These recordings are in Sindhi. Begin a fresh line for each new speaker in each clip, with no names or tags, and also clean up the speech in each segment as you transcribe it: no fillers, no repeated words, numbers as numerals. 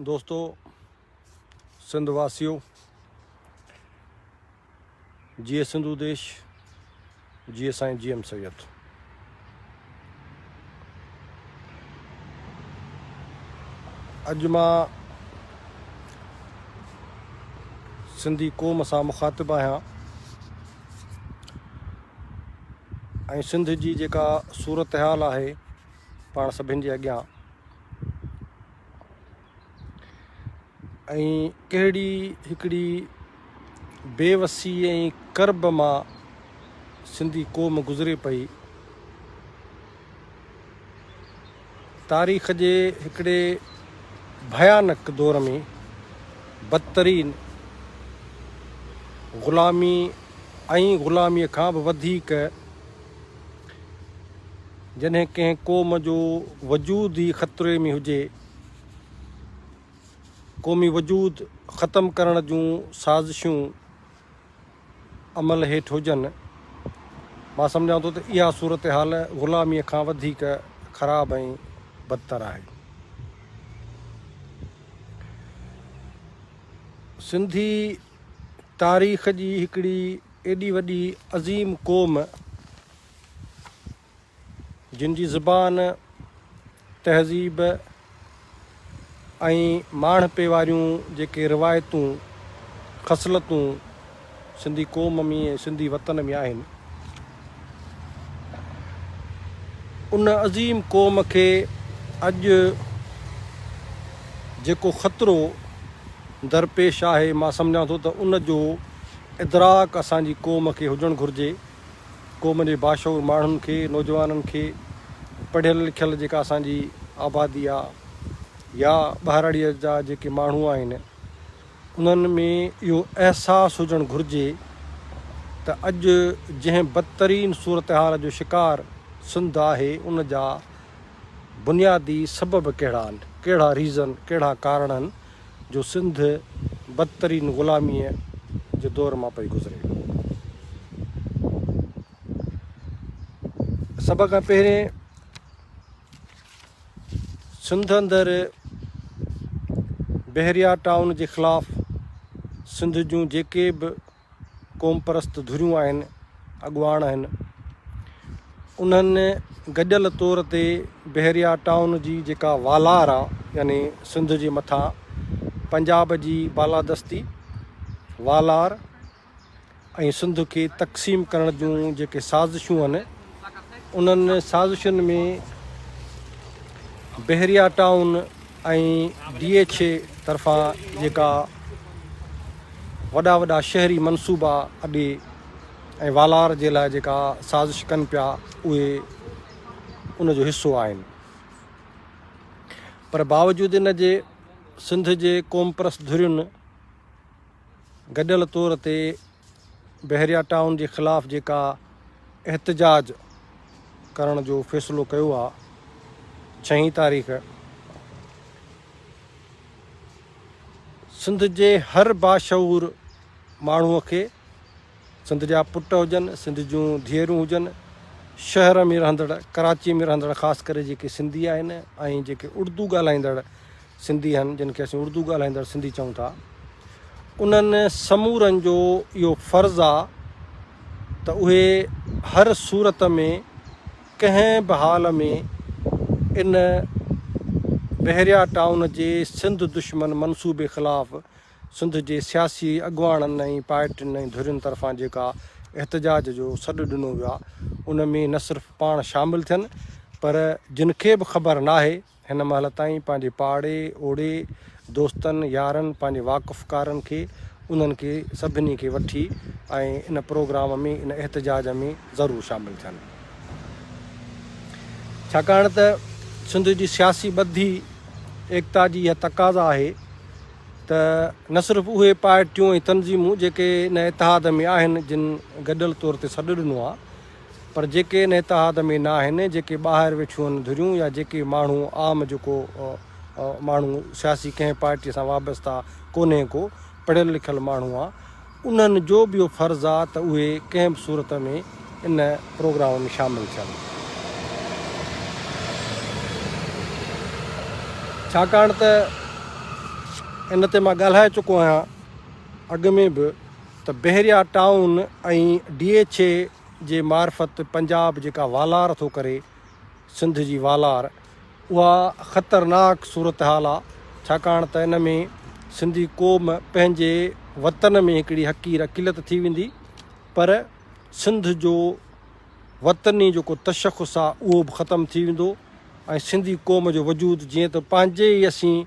دوستو سنڌ واسيو جيئي سنڌو ديش جيئي سائين جي ايم سيد. اڄ مان سنڌي قوم سان مخاطب آهيان ۽ سنڌ جي جيڪا صورتحال آهي پاڻ سڀن جي اڳيان ۽ ڪهڙي هڪڙي بي وسي ۽ ڪرب مان سنڌي قوم گذري پئي. تاريخ جي هڪڙي ڀيانڪ دور ۾ بدترين غلامي ۽ غلاميء کان به وڌيڪ جڏهن ڪنهن قوم جو وجود ئي خطري ۾ هجي، قومي وجود ختم ڪرڻ جون سازشون عمل هيٺ هجن، مان سمجهان ٿو ته اها صورتحال غلاميء کان وڌيڪ خراب ۽ بدتر آهي. سنڌي تاريخ جي هڪڙي ايڏي وڏي عظيم قوم جن جي زبان، تهذيب ۽ ماڻهپي واريون جيڪي روايتون، خصلتون سنڌي قوم ۾ ۽ سنڌي وطن ۾ آهن، ان عظيم قوم کي اڄ جيڪو خطرو درپيش آهي، مان سمجهان ٿو ته ان جو ادراڪ اسان جي قوم کي هجڻ گهرجي. قوم جي باشعور ماڻهن کي، نوجوانن کي، پڙهيل لکيل جيڪا اسان جي آبادي آ يا ٻهراڙيء جا جيڪي ماڻهو آهن انهن ۾ اهو احساس هجڻ گهرجي ته اڄ جنهن بدترين صورتحال جو شڪار سنڌ آهي ان جا بنيادي سبب ڪهڙا آهن، ڪهڙا ريزن، ڪهڙا ڪارڻ آهن جو سنڌ بدترين غلاميء جي دور مان پئي گذري. سڀ کان پهرين سنڌ اندر بحريا ٽائون جي خلاف سنڌ جون جيڪي به قومپرست ڌريون آهن، اڳواڻ آهن، انهن گڏيل طور تي بحريا ٽائون جي جيڪا والار آ يعني سنڌ جي مٿان پنجاب جي بالادستي، والار ۽ سنڌ کي تقسيم ڪرڻ جون جيڪي سازشون آهن، انهن سازشن ۾ Bahria town ۽ D H A طرفان جيڪا وڏا وڏا شهري منصوبا اڏي ۽ والار جي لاء جيڪا سازش ڪن پيا اهي ان جو حصو آهن پر باوجود ان جي سنڌ جي قومپرست ڌرين گڏيل طور تي بحريا ٽائون جي خلاف جيڪا احتجاج ڪرڻ جو فيصلو ڪيو آ ڇهين تاريخ سنڌ جي هر باشعور ماڻهو کي سنڌ جا پٽ هجن سنڌ جون ڌيئرون هجن شهر ۾ رهندڙ ڪراچي ۾ رهندڙ خاص ڪري جيڪي سنڌي آهن ۽ جيڪي اردو ڳالهائيندڙ سنڌي آهن جن کي اسين اردو ڳالهائيندڙ سنڌي چئون ٿا انهن سمورن جو اهو فرض آ ته اهي هر صورت ۾ ڪنهن به حال ۾ ان بحريا ٽائون جي سنڌ دشمن منصوبي خلاف سنڌ جي سياسي اڳواڻن ۽ پارٽين ۽ ڌرين طرفان جيڪا احتجاج جو سڏ ڏنو ويو آ ان ۾ نه صرف پاڻ شامل ٿين پر جن کي به خبر ناهي هن مهل تائين پنهنجي پاڙي اوڙي، دوستن، يارن، پنهنجي واقفڪارن کي، انهن کي سڀني کي وٺي ۽ ان پروگرام ۾ ان احتجاج ۾ ضرور شامل ٿين. ڇاڪاڻ ته سنڌ جي سياسي ٻڌي ايڪتا جي اها تقاضا آهي ته نه صرف اهي پارٽيون ۽ تنظيمون جيڪي ان اتحاد ۾ آهن جن گڏيل طور تي سڏ ڏنو آهي، پر جيڪي ان اتحاد ۾ نه آهن، جيڪي ٻاهر ويٺيون آهن ڌريون يا جيڪي ماڻهو عام جيڪو ماڻهو سياسي ڪنهن پارٽيء سان وابسته ڪونهي ڪو پڙهيل لکيل ماڻهو آ انهن جو به اهو فرض آ ته اهي ڪنهن به صورت ۾ ان پروگرام ۾ شامل ٿين. ڇاڪاڻ ته. ان تي مان ڳالهائي چڪو آهيان اڳ ۾ به ته Bahria town ۽ D H A جي معرفت پنجاب جيڪا والار ٿو ڪري سنڌ جي والار اها خطرناڪ صورتحال آ ڇاڪاڻ ته ان ۾ سنڌي قوم پنهنجي وطن ۾ هڪڙي حقير اقليت ٿي ويندي پر سنڌ جو وطني جيڪو تشخص آ اهو به ختم ٿي ويندو ۽ سنڌي قوم جو وجود جيئن ته پنهنجي ئي اسين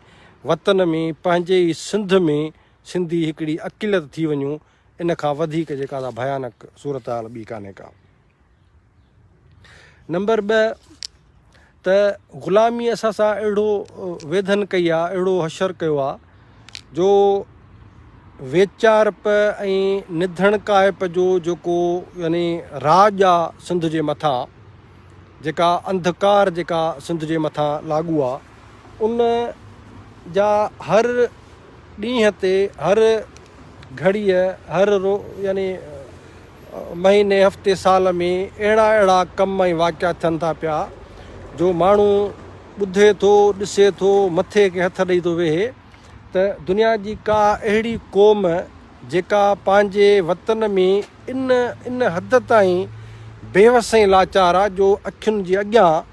وطن ۾ پنهنجي ئي سنڌ ۾ سنڌي هڪڙي اقليت ٿي وڃون ان کان وڌيڪ جيڪا سا ڀيانڪ صورتحال ٻي ڪانهي ڪا. نمبر ٻه ته غلامي اسان سان اهڙو ويڌن ڪئي آ اهڙو حشر ڪيو آ جو ويچارپ ۽ نڌڻڪائپ جو جيڪو يعني راڄ آ سنڌ جي مٿان جيڪا انڌڪار جيڪا سنڌ جي مٿان لاڳو آ ان جا هر ڏينهن تي هر گهڙيء هر رو يعني مهيني هفتي سال ۾ اهڙا اهڙا ڪم ۽ واقعا ٿين ٿا پيا جو ماڻهو ٻڌي ٿو ڏسي ٿو مٿي کي هٿ ڏئي ٿو ويهي ته دنيا جي ڪا اهڙي قوم جيڪا پنهنجي وطن ۾ ان ان حد تائين بيوس ۽ لاچار آ جو اکين جي اڳيان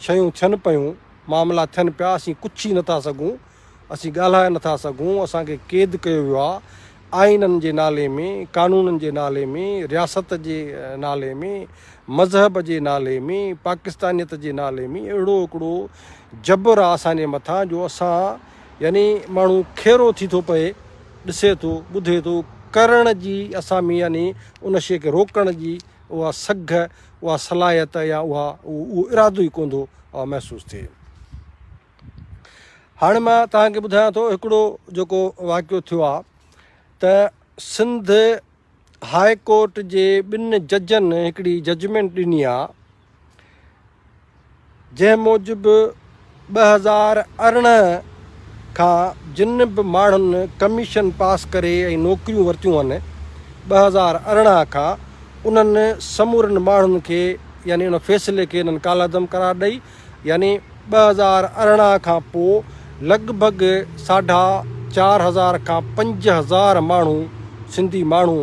شيون ٿين پيون معاملا ٿين پيا اسين ڪڇي نٿا سگهون اسين ڳالهائي نٿا سگهون، اسان کي قيد ڪيو ويو آهي، آئينن جي نالي ۾، قانونن جي نالي ۾، رياست جي نالي ۾، مذهب جي نالي ۾، پاڪستانيت جي نالي ۾ اهڙو هڪڙو جبر آهي اسان جي مٿان جو اسان يعني ماڻهو کيرو ٿي ٿو پئي، ڏسي ٿو، ٻڌي ٿو، ڪرڻ جي اسان ۾ يعني ان شيء کي روڪڻ جي اها سگهه، اها صلاحيت يا اها اهو ارادو ئي ڪونه ٿو محسوس ٿئي. هاڻي مان توهان کي ٻڌايان ٿو هڪڙو جيڪو واقعو ٿيو آهي ته سنڌ هاء ڪورٽ جي ٻن ججن هڪڙي ججمينٽ ڏني آهي جنهن موجب 2018 کان جن به ماڻهن ڪميشن پاس ڪري ۽ نوڪريون ورتيون آهن 2018 کان انهن سمورن ماڻهن کي يعني ان فيصلي کي انهن ڪالعدم قرار ڏئي يعني 2018 کان پوء لڳ ڀڳ ساڍا 4000 کان 5000 ماڻهو سنڌي ماڻهو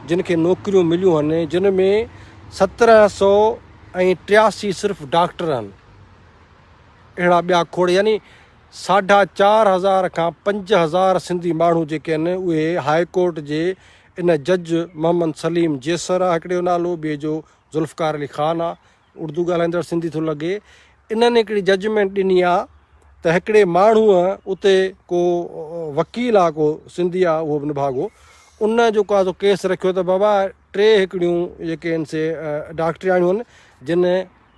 جن کي نوڪريون مليون هن جن ۾ سترهن سو ۽ ٽياسي صرف ڊاڪٽر هن اهڙا ٻيا کوڙ يعني ساڍا 4000 کان 5000 سنڌي ماڻهو جيڪي آهن اهي هاء ڪورٽ جي ان جج محمد سليم جيسر آ هڪڙي جو نالو ٻئي جو ذوالفقار علي خان آ اردو ڳالهائيندڙ سنڌي ٿو لڳي. انهن هڪڙي ججمينٽ ڏني آ ته هڪڙي ماڻهوء اتي ڪو وڪيل آ ڪو سنڌي آ اهو به نڀاڳو ان جيڪو آ سو ڪيس رکيو ته بابا ٽي هڪڙيون جيڪي آهن سي ڊاڪٽرياڻيون آهن جن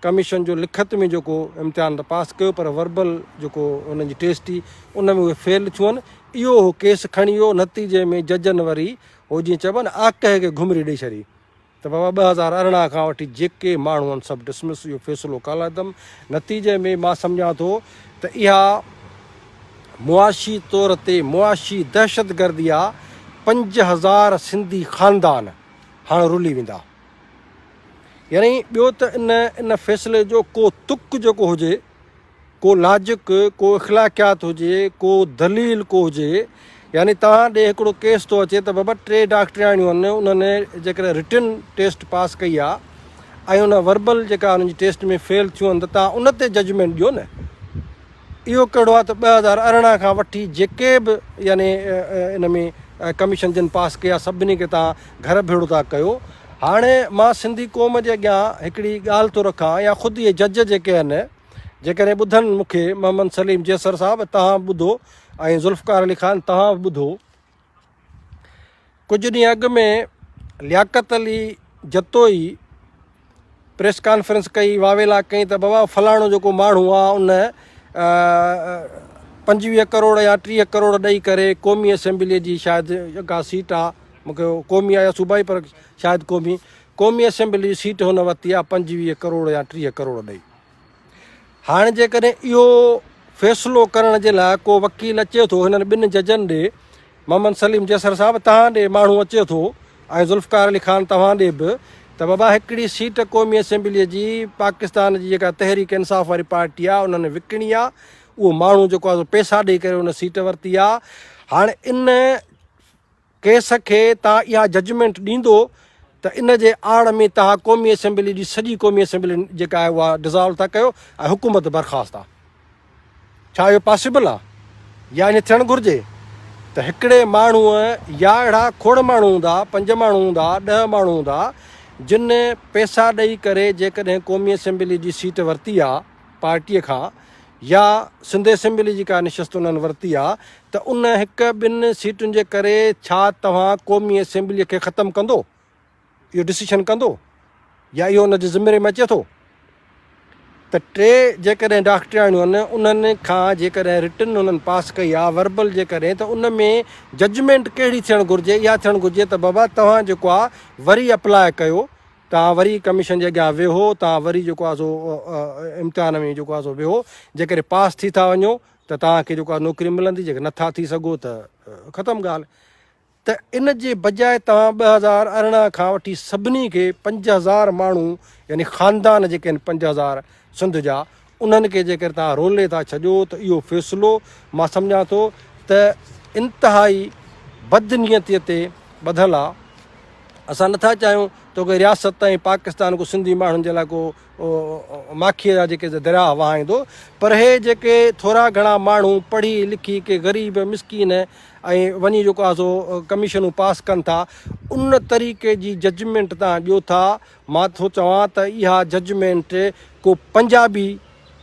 ڪميشن جو لکت ۾ جيڪو امتحان ته پاس ڪيو پر وربل جيڪو انهن جي ٽيسٽ هئي ان ۾ اهي فيل ٿيون آهن اهو هو ڪيس کڻي ويو نتيجي ۾ ججن وري هو جيئن چئبو آ نه آڪهه کي گهمري ڏئي ڇڏي. ته بابا 2018 کان وٺي جيڪي ماڻهو آهن سڀ ڊسمس اهو فيصلو ڪالعدم نتيجي ۾ مان سمجهان ٿو ته اها معاشي طور تي معاشي دهشتگردي آ 5000 سنڌي خاندان هاڻ رلي ويندا يعني ٻيو ته ان ان فيصلي جو ڪو تڪ جيڪو هجي ڪو لاجڪ، ڪو اخلاقيات هجي، ڪو دليل ڪو هجي، يعني توهان ڏي هڪڙو ڪيس ٿو اچي ته بابا ٽي ڊاڪٽرياڻيون آهن انهن جيڪڏهن رٽن ٽيسٽ پاس ڪئي آهي ۽ ان وربل جيڪا انهن جي ٽيسٽ ۾ فيل ٿيون آهن ته توهان ان تي ججمينٽ ڏيو نه اهو ڪهڙو آهي ته 2018 کان وٺي جيڪي به يعني ان ۾ ڪميشن جن پاس ڪئي آهي سڀني کي توهان گهر ڀيڙو ٿا ڪيو هاڻي مان سنڌي قوم جي اڳيان هڪڙي ڳالهه ٿو رکان يا خود اهي جج جيڪي آهن جيڪڏهن ٻڌن مون کي محمد سليم جيسر صاحب توهان به ٻڌو ۽ ذوالفقار علي خان توهان به ٻڌو ڪجهه ڏينهن اڳ ۾ لياقت علي جتوئي پريس ڪانفرنس ڪئي واويلا ڪئي ته بابا فلاڻو جيڪو ماڻهو آ ان 25 ڪروڙ يا 30 ڪروڙ ڏئي ڪري قومي اسيمبلي جي شايد جيڪا سيٽ آ مونکي قومي آ يا صوبائي پر شايد قومي قومي اسيمبلي جي سيٽ هن ورتي آ 25 ڪروڙ يا 30 ڪروڙ ڏئي هاڻ جيڪڏهن اهو فيصلو ڪرڻ جي لاء ڪو وڪيل اچي ٿو هنن ٻن ججن ڏي محمد سليم جيسر صاحب توهان ڏي ماڻهو اچي ٿو ۽ ذوالفقار علي خان توهان ڏي به ته بابا هڪڙي سيٽ قومي اسيمبليء جي پاڪستان جي جيڪا تحريڪ انصاف واري پارٽي آ انهن وڪڻي آ اهو ماڻهو جيڪو آ سو پيسا ڏئي ڪري ان سيٽ ورتي آ. هاڻ ان ڪيس کي توهان اها ججمينٽ ڏيندو ته ان جي آڙ ۾ توهان قومي اسيمبلي جي سڄي قومي اسيمبلي جيڪا آهي اها ڊزالو ٿا ڪيو ۽ حڪومت برخاست آهي. ڇا اهو پاسيبل آهي يا ائين ٿيڻ گهرجي ته هڪڙي ماڻهوء يا اهڙا کوڙ ماڻهو هوندا، پنج ماڻهو هوندا، ڏهه ماڻهو هوندا جن پئسا ڏئي ڪري جيڪڏهن قومي اسيمبلي جي سيٽ ورتي آهي پارٽيء کان يا سنڌ اسيمبلي جي ڪا نشست انهن ورتي آ ته ان هڪ ٻن سيٽن جي ڪري ڇا توهان قومي اسيمبلي کي ختم ڪندو؟ اهو ڊسيشن ڪندو يا اهو ان جي ذمري ۾ اچي ٿو ته ٽي جيڪڏهن ڊاڪٽرياڻيون آهن انهن کان جيڪڏهن رٽن انهن پاس ڪئي آ وربل جيڪڏهن ته ان ۾ ججمينٽ ڪهڙي ٿيڻ گهرجي؟ اها ٿيڻ گهرجي ته بابا توهان جيڪو آ وري اپلاء ڪيو توهان وري ڪميشن جي اڳيان ويهو، توهان وري جيڪو آهي سو امتحان ۾ جيڪو آهي سو ويهو، جيڪڏهن پاس ٿي ٿا وڃو ته توهان کي جيڪو آهي نوڪري ملندي، جيڪڏهن نٿا ٿي سگهو ته ختم ڳالهه. ته ان جي بجاء توهان 2018 کان وٺي سڀني کي 5000 ماڻهو يعني خاندان جيڪي آهن 5000 سنڌ جا انهن کي جيڪر توهان رولي ٿا ڇڏيو ته اهو فيصلو مان سمجهان ٿو ته انتهائي بدنيتي تي ٻڌل آهي. اسان نٿا چاهيون ته ڪو رياست ۽ پاڪستان ڪو سنڌي ماڻهن جي لاء ڪو ماکيء جا جيڪي درياهه وهائيندو پر هي جيڪي ٿورا گهڻا ماڻهو پڙهي لکي ڪي غريب مسڪين ۽ وڃي جيڪو آهي سو ڪميشنون پاس ڪن ٿا ان طريقي جي ججمينٽ تان ڏيو ٿا. مان ٿو چوان ته اها ججمينٽ ڪو پنجابي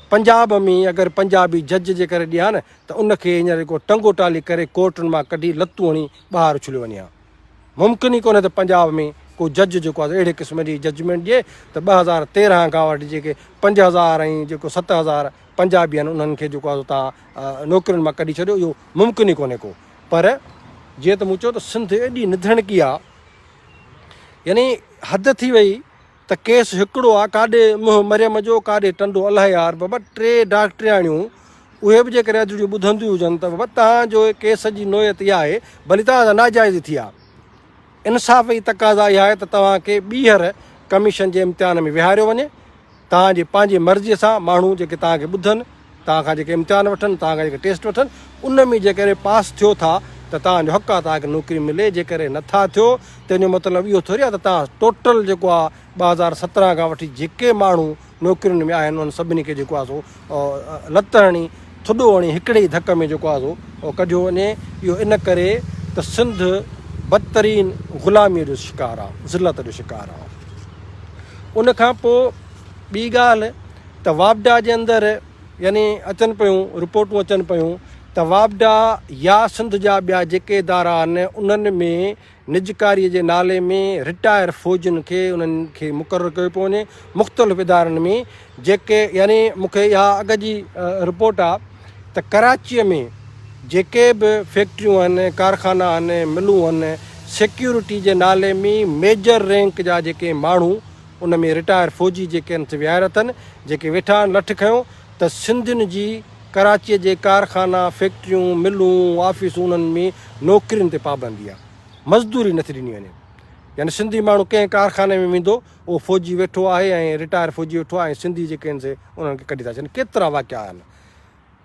پنجاب ۾ اگر پنجابي جج جي ڪري ڏي ها نه ته ان کي هينئر جيڪو ٽنگو ٽالي ڪري ڪورٽن مان ڪڍي لتون هڻي ٻاهر اڇليو وڃي ها. ممڪن ئي ڪونهي ته پنجاب ۾ ڪو جج جيڪو آهي اهڙي قسم جي ججمينٽ ڏئي ته 2013 کان وٺي جيڪي 5000 ۽ جيڪو 7000 پنجابي آهن انهن کي جيڪو آهي سو توهان نوڪرين مان ڪڍي ڇڏيو اهو ممڪن ئي ڪونهي ڪو. پر جيئن ته مون چيو ته سنڌ ايڏي نڌڻڪي آهي يعني حد ٿي وئي ته ڪيس هڪڙو آ، ڪاڏي منهن مريم جو، ڪاڏي ٽنڊو الهيار، بابا ٽي ڊاڪٽرياڻيون اهي به جيڪڏهن اڌڙيون ٻڌنديون هجن ته بابا توهان جو ڪيس جي نوعيت اها آهي، ڀلي توهان سان ناجائزي ٿي آ، انصاف جي تقاضا اها آهي ته توهان کي ٻيهر ڪميشن جي امتحان ۾ ويهاريو وڃي، توهان جي پنهنجي مرضيء سان ماڻهو جيڪي توهان کي ٻڌن، توهان کان جيڪي امتحان وٺن، توهان کان جيڪي ٽيسٽ وٺن، ان ۾ جيڪڏهن پاس ٿيو ٿا ته توهان جو حق آهي توهان کي نوڪري ملي، جيڪڏهن نه ٿا ٿيو تنهن جو مطلب اهو ٿوري آهي ته توهان ٽوٽل جيڪو آهي 2017 کان وٺي جيڪي ماڻهو نوڪرين ۾ آهن انهن سڀني کي جيڪو آهي سو لت هڻي، ٿڏو هڻي هڪڙي ئي ڌڪ ۾ جيڪو آهي سو ڪڍيو وڃي. اهو ان ڪري ته سنڌ بدترين غلاميء جو شڪار آهي، ذلت جو شڪار آهي. ان کان پوء ٻي ڳالهه ته واپڊا جي اندر يعني اچن پيون رپورٽون اچن پيون ته واپڊا يا سنڌ جا ٻيا جيڪي ادارا آهن انهن ۾ نجڪاري جي نالي ۾ رٽائر فوجين کي انهن کي مقرر ڪيو پيو وڃي مختلف ادارن ۾ جيڪي يعني مون کي اها اڳ جي رپورٽ آ ته ڪراچيء ۾ جيڪي به فيڪٽريون آهن، ڪارخانا آهن، ملون آهن، سيڪيورٽي جي نالي ۾ ميجر رينڪ جا جيڪي ماڻهو ان ۾ رٽائر فوجي جيڪي آهن سي ويهاريا اٿن، جيڪي ويٺا آهن لٺ کنيو ته سنڌين جي ڪراچيء جي ڪارخانا، فيڪٽريون، ملون، آفيسون انهن ۾ نوڪرين تي پابندي آهي، مزدوري نٿي ڏني وڃي. يعني سنڌي ماڻهو ڪنهن ڪارخاني ۾ ويندو اهو فوجي ويٺو آهي ۽ رٽائر فوجي ويٺو آهي ۽ سنڌي جيڪي آهن سي انهن کي ڪڍي ٿا ڇڏين. ڪيترا واقعا آهن.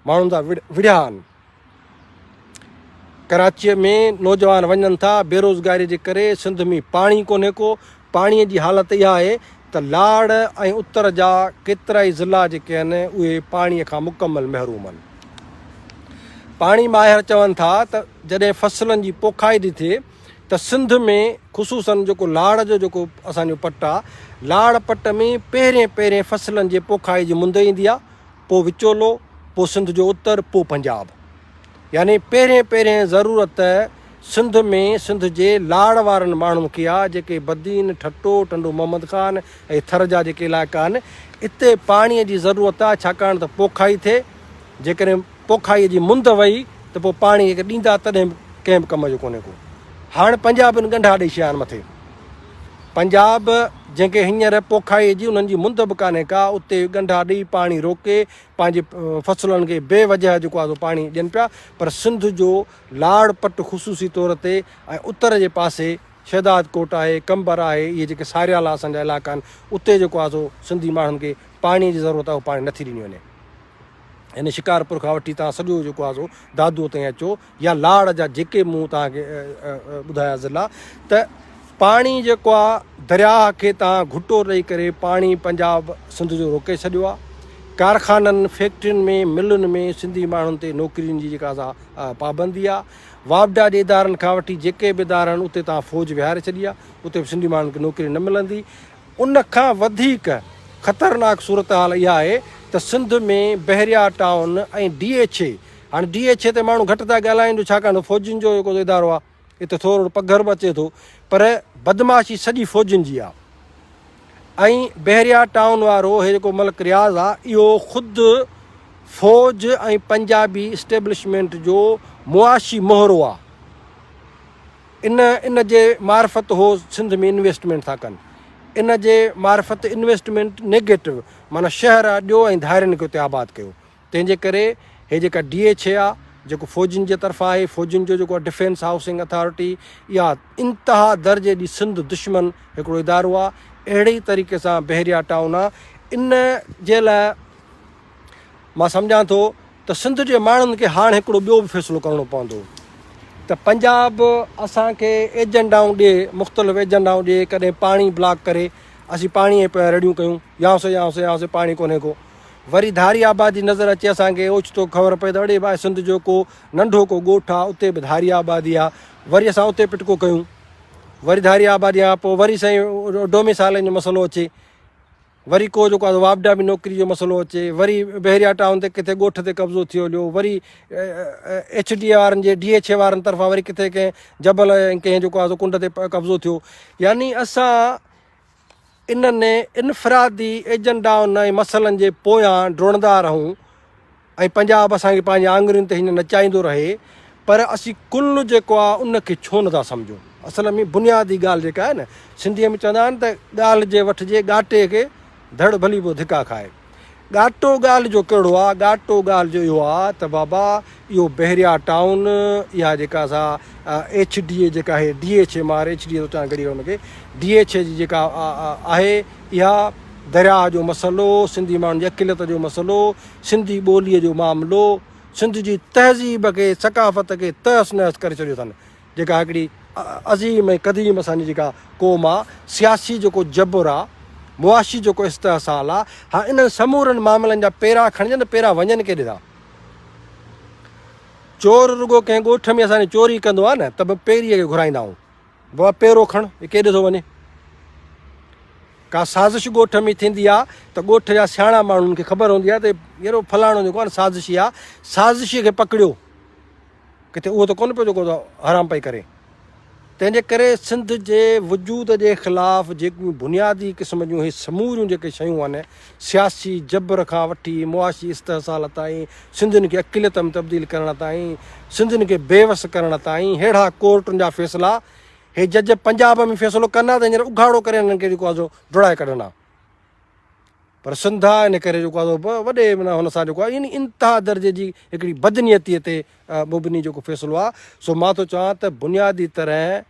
ماڻهن سان وڙهيا آهن. ڪراچيء ۾ نوجوان وڃن ٿا، بيروزگاريء جي ڪري سنڌ ۾ پاڻي ڪونهي ڪو، پاڻيء جي حالت اها آهي ته لاڙ ۽ اتر جا ڪيترائي ضلعا جيڪي آهن اهي پاڻيء کان مڪمل محروم آهن. پاڻي ماهر چون ٿا ته جڏهن فصلن جي پوکائي ٿي ٿئي ته سنڌ ۾ خصوصاً جيڪو لاڙ جو جيڪو اسان جو پٽ آهي، لاڙ پٽ ۾ پهرين پهرين فصلن جي پوکائي جي مند ايندي آهي، پوء وچولو، پوء سنڌ جو اتر، پوء پنجاب. يعني پهرين پهرين ضرورت سنڌ ۾ سنڌ جي لاڙ وارن ماڻهن کي آ، جيڪي بدين، ٺٽو، ٽنڊو محمد خان ۽ ٿر جا جيڪي علائقا آهن، اتي پاڻيء جي ضرورت آ، ڇاڪاڻ ته پوکائي ٿئي، جيڪڏهن پوکائيء جي مند وئي ته پوء پاڻي جيڪڏهن ڏيندا تڏهن به ڪنهن به ڪم جو ڪونهي ڪو. هاڻ پنجابين ڳنڍا ڏئي ڇڏيا آهن مٿي. پنجاب جنهن کي هينئر پوکائي جي انهن جي مند به ڪانهي ڪا، اتي ڳنڍا ڏئي پاڻي روڪي پنهنجي فصلن کي بي وجهه جيڪو آهي سو پاڻي ڏين پيا پر سنڌ جو لاڙ پٽ خصوصي طور تي ۽ اتر جي پاسي شهداد ڪوٽ آهي، قمبر آهي، اهي جيڪي ساريالا اسان جا علائقا آهن اتي جيڪو آهي سو سنڌي ماڻهن کي پاڻي جي ضرورت آهي اهو پاڻي نٿي ڏني وڃي. يعني شڪارپور کان وٺي توهان سڄو جيڪو آهي سو دادوء تائين اچو يا لاڙ جا جيڪي مون توهان کي ٻڌايا ضلعا ته پاڻي جيڪو آهي درياهه کي توهان گهٽو ڏئي ڪري پاڻي پنجاب سنڌ جو روڪي ڇڏيو آهي. ڪارخانن، فيڪٽرين ۾، ملن ۾ سنڌي ماڻهن تي نوڪرين جي جيڪا سا پابندي آهي. واپڊا جي ادارن کان وٺي جيڪي به ادارا آهن اتي توهان فوج ويهاري ڇڏي آهي اتي به سنڌي ماڻهن کي نوڪري نه ملندي. ان کان وڌيڪ خطرناڪ صورتحال اها آهي ته Sindh ۾ Bahria town ۽ D H A, هاڻي ڊي ايڇ اي تي ماڻهو گهٽ ٿا ڳالهائين جو ڇاڪاڻ ته فوجين جو جيڪو ادارو آهي اتي ٿورو پگهر به اچي ٿو پر بدمعاشي سڄي فوجين جي آهي ۽ بحريا ٽائون وارو هي جيڪو ملڪ رياض آهي اهو خود فوج ۽ پنجابي اسٽيبلشمينٽ جو معاشي مهرو آهي. ان ان جي معرفت هو سنڌ ۾ انويسٽمينٽ ٿا ڪن. ان جي معرفت انويسٽمينٽ نيگيٽو معنيٰ شهر اڏيو ۽ ڌارين کي اتي آباد ڪيو. تنهن جي ڪري هي جيڪا ڊي ايڇ اي آ جيڪو فوجين جي طرفان آهي فوجين جو جيڪو ڊفينس هائوسنگ اٿارٽي اها انتها درجي جي سنڌ دشمن هڪڙو ادارو آ. اهڙي ئي طريقي سان بحريا ٽائون آ. ان جي لاء مان سمجهان ٿو ته سنڌ جي ماڻهن کي هاڻ هڪڙو ٻيو به فيصلو ڪرڻو پوندو ته پنجاب اسان کي ايجنڊائون ڏي مختلف ايجنڊائون ڏي ڪڏهن پاڻي بلاڪ ڪري اسين پاڻي جي پويان رڙيون ڪيون يانسو يانسو يانسو پاڻي ڪونهي ڪو وري ڌاري آبادي نظر اچي اسان کي اوچتو خبر پئي ته اڙي ڀاء سنڌ جو ڪو ننڍو ڪو ڳوٺ آ اتي به ڌاري آبادي آ وري اسان اتي پٽڪو ڪيون وري ڌاري آبادي کان پوء وري سائين ڊوميسائلن جو مسئلو اچي وري ڪو جيڪو آهي واپڊا ۾ نوڪري جو مسئلو اچي، وري بحريا ٽائون تي ڪٿي ڳوٺ تي قبضو ٿي ويو، وري ايڇ ڊي اي وارن جي ڊي ايڇ اي وارن طرفان وري ڪٿي ڪنهن جبل ۽ ڪنهن جيڪو آهي سو ڪنڊ تي قبضو ٿيو. يعني اسان انهن انفرادي ايجنڊائن ۽ مسئلن جي پويان ڊوڙندا رهون ۽ پنجاب اسان کي پنهنجي آڱرين تي هيئن نچائيندو رهي پر اسين ڪل جيڪو آهي ان کي ڇو نٿا سمجهون. اصل ۾ بنيادي ڳالهه جيڪا آهي نه سنڌيء ۾ چوندا آهن ته ڳالهه جي وٺجي ڳاٽي کي ڌڙ ڀلي پيو ڌڪا کائي. ڳاٽو ڳالهه جو ڪهڙو آهي؟ ڳاٽو ڳالهه جو اهو آهي ته بابا اهو بحريا ٽائون اها جيڪا سا ايڇ ڊي اي جيڪا آهي ڊي ايڇ اي مار ايڇ ڊي اي ٿو چوان گهڙي ان کي ڊي ايڇ اي جي جيڪا آهي اها درياهه جو مسئلو، سنڌي ماڻهن جي اقليت جو مسئلو، سنڌي ٻوليء جو معاملو، سنڌ جي تهذيب کي، ثقافت کي تهس نهس ڪري ڇڏيو اٿن، جيڪا هڪڙي عظيم ۽ قديم اسان جي جيڪا قوم آ، سياسي جيڪو جبر آ، معاشي جيڪو استحصال آ، ها انهن سمورن معاملن جا پيرا کڻجن ته پيرا وڃن ڪيڏي ٿا؟ چور رڳو ڪنهن ڳوٺ ۾ اسان جي چوري ڪندو آ نه ته به پيريء کي گهرائيندا آهيون. بابا پيرو کڻ، هي ڪيڏي ٿو وڃي؟ ڪا سازش ڳوٺ ۾ ٿيندي آ ته ڳوٺ جا سياڻا ماڻهن کي خبر هوندي آ ته يارو فلاڻو جيڪو آ نه سازشي آ، سازشي کي پڪڙيو، ڪٿي اهو ته ڪونه پيو جيڪو حرام پئي ڪري. تنهن جي ڪري سنڌ جي وجود جي خلاف جيڪيون بنيادي قسم جون هي سموريون جيڪي شيون آهن، سياسي جبر کان وٺي معاشي استحصال تائين، سنڌين کي اقليت ۾ تبديل ڪرڻ تائين، سنڌين کي بيوس ڪرڻ تائين، ههڙا ڪورٽن جا فيصلا، هي جج پنجاب ۾ فيصلو ڪن ها ته هينئر اگهاڙو ڪري هنن کي جيڪو آهي سو ڊوڙائي ڪڍن ها. پر سنڌ آ ان ڪري جيڪو آهي سو وڏي معنيٰ هن سان جيڪو آهي يعني انتها درجي جي هڪڙي بدنيتيء تي مبني جيڪو فيصلو آ سو مان ٿو چوان ته بنيادي طرح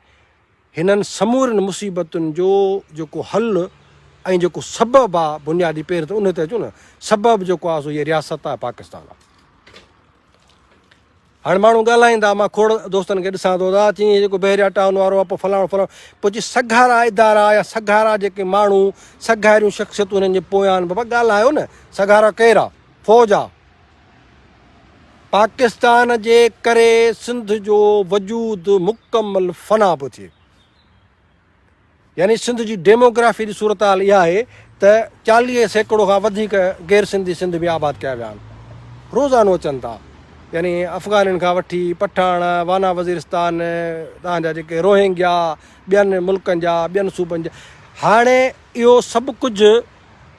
هنن سمورين مصيبتن جو جيڪو حل ۽ جيڪو سبب آ بنيادي پهرين ته ان تي اچون نه سبب جيڪو آ سو هيء رياست آ پاڪستان آ. هاڻي ماڻهو ڳالهائيندا مان کوڙ دوستن کي ڏسان ٿو ته چين جيڪو بحريا ٽائون وارو آ پوء فلاڻو فلاڻو پوء جي سگهارا ادارا يا سگهارا جيڪي ماڻهو سگهاريون شخصيتون هنن جي پويان آهن بابا ڳالهايو نه سگهارا ڪير آ فوج آ پاڪستان جي ڪري سنڌ جو وجود مڪمل فنا پيو ٿئي. يعني سنڌ جي ڊيموگرافي جي صورتحال اها آهي ته 40% کان وڌيڪ غير سنڌي سنڌ ۾ آباد ڪيا ويا آهن. روزانو اچن ٿا. يعني افغانين کان وٺي پٺاڻ، وانا وزيرستان، تهان جا جيڪي روهنگيا، ٻين ملڪن جا، ٻين صوبن جا. هاڻي اهو سڀ ڪجهه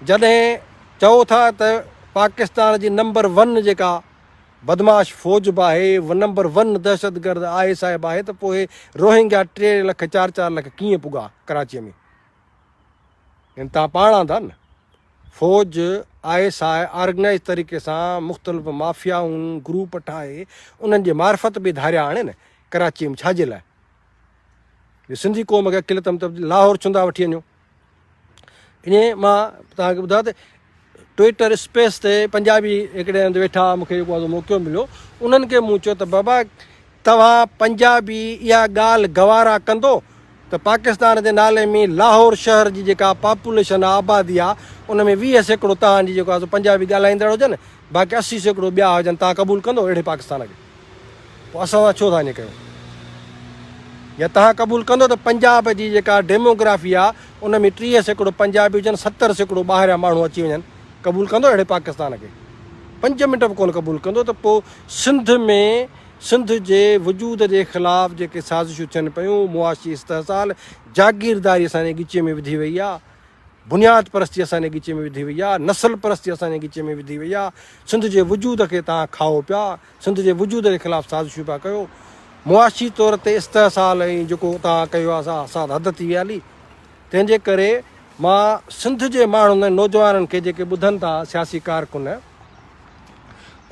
جڏهن چئو ٿا ته پاڪستان جي نمبر ون جيڪا بدمعاش فوج به آهي، نمبر ون دهشتگرد I S I به آهي ته پوء روهنگيا ٽي لک چار چار لک ڪيئن پڳا ڪراچيء ۾؟ يعني توهان پاڻ آندا نه. فوج، I S I organise طريقي سان مختلف مافيائون گروپ ٺاهي انهن جي معرفت به ڌاريا آڻي نه ڪراچيء ۾ ڇا جي لاء؟ جو سنڌي قوم کي اقليت ۾ تبديل لاهور ڇندا وٺي وڃو. ائين مان توهان کي ٻڌايو ته ٽوئيٽر اسپيس تي پنجابي هڪڙي هنڌ ويٺا هئا مون کي جيڪو آهي موقعو مليو انهن کي مون چيو ته بابا توهان پنجابي اها ڳالهه گوارا ڪندو ته پاڪستان جي نالي ۾ لاهور شهر جي جيڪا پاپوليشن آهي آبادي آهي ان ۾ 20% توهان جي جيڪو آهي سو پنجابي ڳالهائيندڙ هجن باقي 80% ٻيا هجن توهان قبول ڪندو اهڙي پاڪستان کي؟ پوء اسان سان ڇو ٿا ائين ڪيو؟ يا توهان قبول ڪندو ته پنجاب جي جيڪا ڊيموگرافي آ ان ۾ 30% پنجابي هجن 70% ٻاهريان ماڻهو اچي وڃن قبول ڪندو اهڙي پاڪستان کي؟ پنج منٽ به ڪونه قبول ڪندو ته پوء سنڌ ۾ سنڌ جي وجود جي خلاف جيڪي سازشون ٿين پيون معاشي استحصال جاگيرداري اسان جي ڳچي ۾ وڌي وئي آ بنياد پرستي اسان جي ڳچي ۾ وڌي وئي آ نسل پرستي اسان جي ڳچي ۾ وڌي وئي آ سنڌ جي وجود کي توهان کائو پيا سنڌ جي وجود جي خلاف سازشون پيا ڪيو، معاشي طور تي استحصال ۽ جيڪو توهان ڪيو آهي سا سا حد ٿي وئي هلي، تنهن جي ڪري مان سنڌ جي ماڻهن ۽ نوجوانن کي جيڪي ٻڌن ٿا سياسي ڪارڪن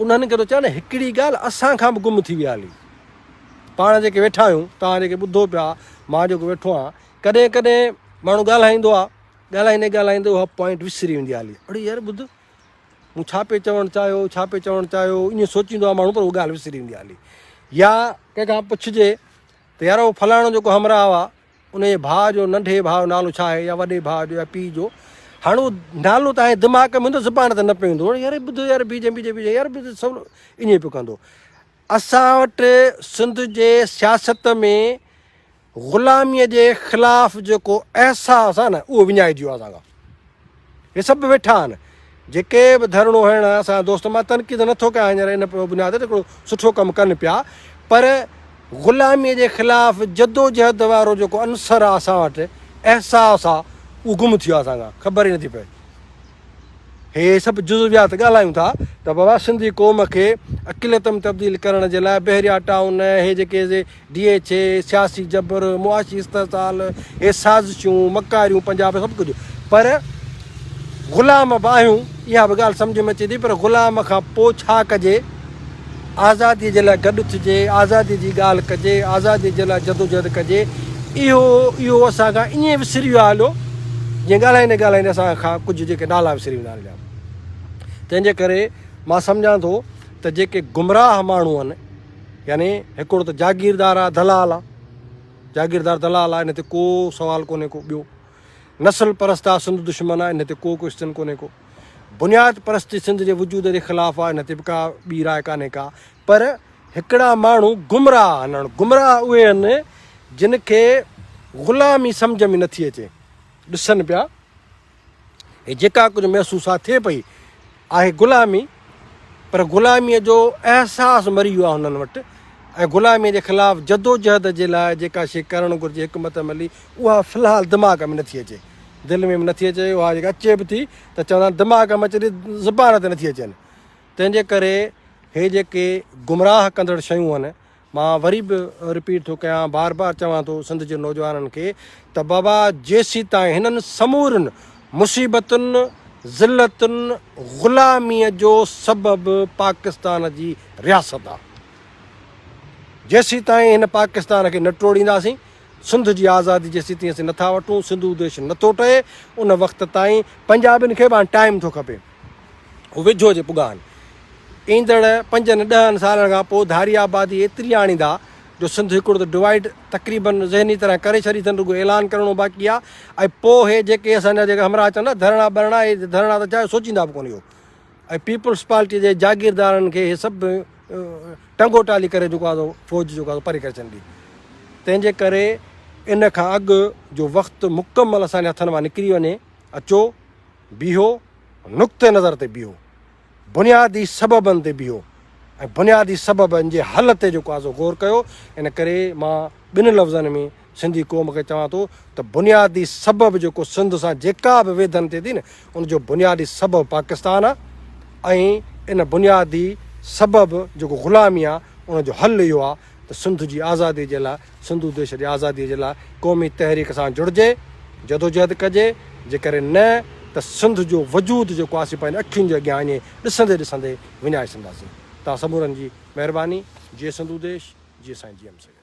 انهن کي ٿو چوان هڪڙي ڳالهه اسان کان به گم ٿي وئي هلي، پاڻ جيڪي ويٺا آهيون توهان جيڪي ٻڌو پيا مان جيڪو ويٺو آهيان ڪڏهن ڪڏهن ماڻهو ڳالهائيندو آهي ڳالهائيندي ڳالهائيندي اها پوائنٽ وسري ويندي آهي هلي اڙي يار ٻڌ مون ڇا پئي چوڻ چاهيو، ڇا پئي چوڻ چاهيو، ائين سوچيندو آهي ماڻهو پر اها ڳالهه وسري ويندي آهي هلي. يا ڪنهن کان پڇجي ته يار اهو فلاڻو جيڪو همراهه آهي ان جي ڀاء جو ننڍي ڀاء جو نالو ڇا آهي يا وڏي ڀاء جو يا پيء جو، هاڻ اهو نالو توهان جي دماغ ۾ هوندو زبان تي نه پيو ايندو، يار ٻڌ يار بيجي بيجي بيجي يار ٻڌ سڀ ائين پيو ڪندو. اسان وٽ سنڌ جي سياست ۾ غلاميء جي خلاف جيڪو احساس آهي نه اهو وڃائجي ويو آهي اسان کان. هي سڀ ويٺا آهن جيڪي به ڌرڻو هڻڻ اسان جا دوست مان تنقيد نٿو ڪيان هينئر ان بنياد تي هڪڙو سٺو ڪم ڪن پيا پر غلاميء جي خلاف جدوجهد وارو جيڪو عنصر آهي اسان وٽ احساس آهي اهو گم ٿي ويو آهي اسان کان خبر ئي نٿي پئي. هي سڀ جزويات ڳالهايون ٿا ته بابا سنڌي قوم کي اقليت ۾ تبديل ڪرڻ جي لاء بحريا ٽائون، هي جيڪي ڊي ايڇ اي، سياسي جبر، معاشي استحصال، هي سازشون، مڪاريون پنجاب سڀ ڪجهه پر غلام به آهيون اها به ڳالهه سمجهه ۾ اچي ٿي پر غلام کان پوء ڇا ڪجي؟ آزادي جي لاء گڏ ٿجي، آزادي جي ڳالهه ڪجي، آزادي جي لاء جدوجهد ڪجي، اهو اهو اسان کان ائين وسري ويو آهي هليو جيئن ڳالهائيندي ڳالهائيندي اسان کان ڪجهه جيڪي نالا وسري ويندا هليا. تنهن جي ڪري مان سمجهان ٿو ته جيڪي گمراهه ماڻهو آهن يعني هڪڙو ته جاگيردار آهي دلال آهي، جاگيردار دلال آهي ان تي ڪو سوال ڪونهي ڪو، ٻيو نسل پرست آهي سنڌ دشمن آهي ان تي ڪو ڪوئسچن ڪونهي ڪو. بنياد پرستي سنڌ جي وجود جي خلاف آهي ان تي به ڪا ٻي راء ڪانهي ڪا پر هڪڙا ماڻهو گمراهه آهن هاڻ گمراهه اهي آهن جن کي غلامي سمجهه ۾ نٿي اچي ڏسن پيا هي جيڪا ڪجهه محسوسات ٿئي پئي آهي غلامي پر غلاميء جو احساس مري ويو آهي هنن وٽ ۽ غلاميء جي خلاف جدوجهد جي لاء جيڪا شيء ڪرڻ گهرجي حڪمت عملي اها في الحال دماغ ۾ نٿي اچي دل ۾ به نٿي اچي، اها جيڪا اچي به ٿي ته چوندا آهن دماغ ۾ اچي ٿي زبان تي نٿي اچين. تنهن جي ڪري هي جيڪي گمراهه ڪندڙ شيون آهن، مان وري به رپيٽ ٿو ڪيان، بار بار چوان ٿو سنڌ جي نوجوانن کي ته بابا جيسيتائين هنن سمورين مصيبتن، ذلتن، غلاميء جو سبب پاڪستان جي رياست آهي. جيسيتائين هن پاڪستان کي نه ٽوڙينداسين، سنڌ جي آزادي جيسيتائين اسين نٿا وٺون، سنڌو ديش نٿو ٺهي، ان وقت تائين پنجابين کي به هاڻي ٽائيم ٿو کپي. هو ويجهو اچي پڳا آهن. ايندڙ پنجن ڏهن سالن کان پوء ڌاري آبادي ايتري آڻيندا جو سنڌ هڪڙو ته ڊوائيڊ تقريبن ذهني طرح ڪري ڇڏي اٿن، رڳو اعلان ڪرڻو باقي آهي ۽ پوء هي جيڪي اسان جا جيڪي همراهه چون ٿا ڌرڻا ٻرڻا، هي ڌرڻا ته ڇا سوچيندا به ڪونه اهو ۽ پيپلز پارٽي جي جاگيردارن کي هي سڀ ٽنگو ٽالي ڪري جيڪو آهي سو فوج جيڪو آهي سو پري ڪري ڇڏندي. تنهن جي ڪري ان کان اڳ جو وقت مڪمل اسان جي هٿن مان نڪري وڃي، اچو، بيهو، نقطه نظر تي بيهو، بنيادي سببن تي بيهو ۽ بنيادي سببن جي حل تي جيڪو آهي سو غور ڪيو. ان ڪري مان ٻن لفظن ۾ سنڌي قوم کي چوان ٿو ته بنيادي سبب جيڪو سنڌ سان جيڪا به ويڌن ٿئي ٿي نه ان جو بنيادي سبب پاڪستان آ ۽ ان بنيادي سبب جيڪو غلامي آ ان جو حل اهو آ ته سنڌ جي آزادي جي لاء سنڌو ديش جي آزادي جي لاء قومي تحريڪ سان جڙجي جدوجهد ڪجي جيڪڏهن نه ته سنڌ جو وجود جيڪو آ سي پنهنجي اکين جي اڳيان ائين ڏسندي ڏسندي وڃائي ڇڏنداسين. توهان سمورن جي مهرباني جيئي سنڌو ديش جيئي سائين جي ايم سيد.